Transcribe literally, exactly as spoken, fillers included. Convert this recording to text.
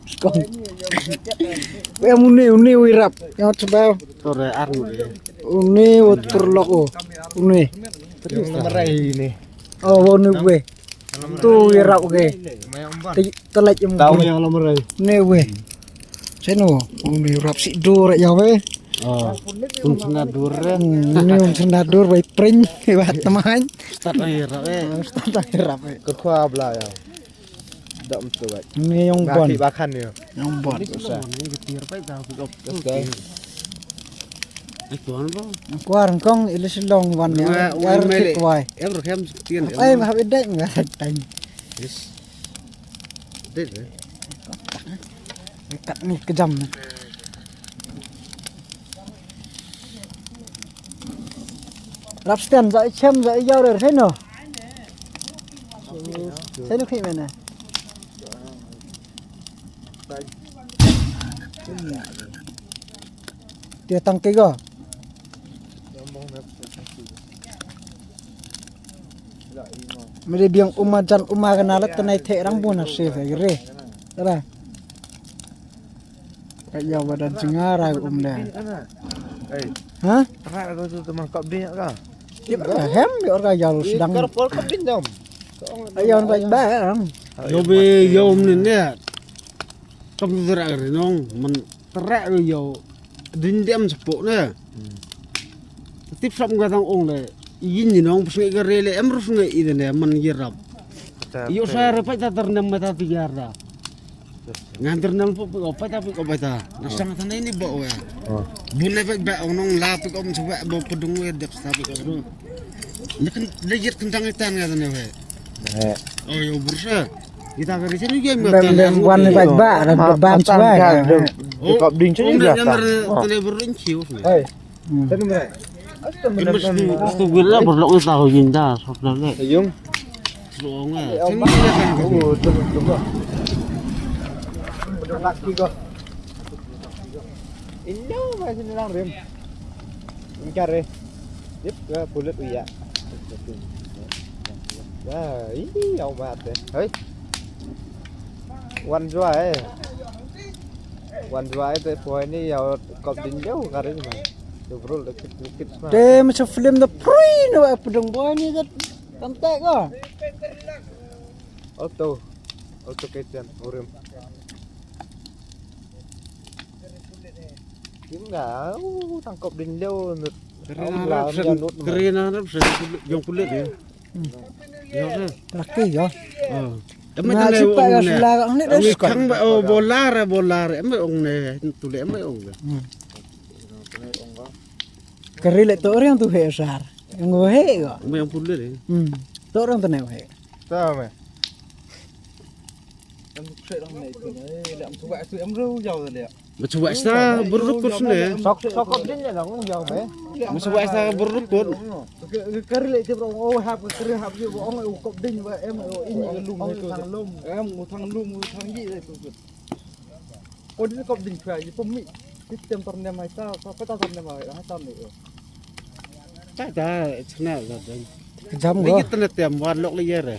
Skong. Em une, une u ïarap. Ïa, wat sbau. Tore ar une. Une wat perlok u. Une. Terus marai ini. Oh, une we. Tu u ïarap ke. Te, te lait em. Tahu yang lama rai. Une we. Seno, une u ïarap sih dur ya we. Oh. Kum sena dur. Hmm, une um sena dur bai pring, bai tamain. Start lagi ïarap eh. Start lagi ïarap eh. Ke khua bla ya. Dak mesti bai. Une ïong bon. Ba khan ya. Ïong bon. Ini semua ni getir pai tahu pick up. Terus kan. Ai tuan ba. Kuar kong ili Shillong wan ya. Wan mele. Em rokem sekian. Ai ba hab idai ngat tang. Yes. Dei dei. Kat ni kejam ni. Rap stand za i chem za i yaw re seno. Seno khi mene. Dia tang ke go. Mede biang uma jan uma kana la tanai the rang bona se fe re. Ra. Ka ya wadan jingara um le. Ha? Ra ko tu teman kap dia ka. Hem yo ka ya lu sedang. Kar por kap din dam. Ayo ba ba. Yo be yo um ne. Kam tu ra re nong man. Tara ïa u dindem sepok ne. Tip sap nga tang ong le. Yin ni nong psngi ka re le em rus ngi i de ne man yi rap. Ïa u sa re pai ta ternem mata tiga ra. Ngan ternem pu pu pai ta pu pai ta. Na sang ta ne ni bo we. Bun le pai ba ong nong la pu om sa we bo pedung we dep sa pu ru. Lekin le yet kentang itan nga ne we. Oh yo bursa. Kita ka ri sini game nga. Bem wan ni bai ba dan ban suai. Kop ding sini biasa. Tene burun ciu. Hai. Tene mere. Stu stu gila burlok ni tahu jinda sop dan le. Yung. Long eh. Sini dia kan. Oh, tu tu. Laki go. Indo masih nilang rem. Ingkar eh. Yep, ke pulut uya. Ya, ini au mat eh. Hoi. Wan jua eh. Wan jua eh te poi ni ya kop din jauh kare ni man. Tu bro lekit lekit semua. Te macam film The Prey ni wa pedang boy ni kat. Kantek ko. Auto. Auto keten urim. Kim nga, uh, tangkop din leo nut. Karina rap sen, karina rap sen, jong pulit ya. Yo se. Laki yo. Em na ta ne sipa ya sila ni. Em kang ba, oh, bolar, bolar. Em ong ne, tu le em ong ne. Kari le to orang tu he sar. Yang he yo. Em yang pulit ya. Hmm. To orang tu ne he. Ta me. Em kse dang ne tu ne, le em tu ba tu em ru yau le. Ba tu ba sa bur ru put ne. Sok sok kop din ne dang yau me. Ba tu ba sa bur ru put. Kari le tip rong oh hap kari hap yu ong u kop din ba em o in u lum u thang lum. Em u thang lum u thang yi le tu. Ko din kop din khwa yi pum mi. Ti tem tor ne mai ta, ta ta tor ne mai ha ta ne. Ta ta chna la den. Jam go. Ni kit ne tem wan lok le ye re.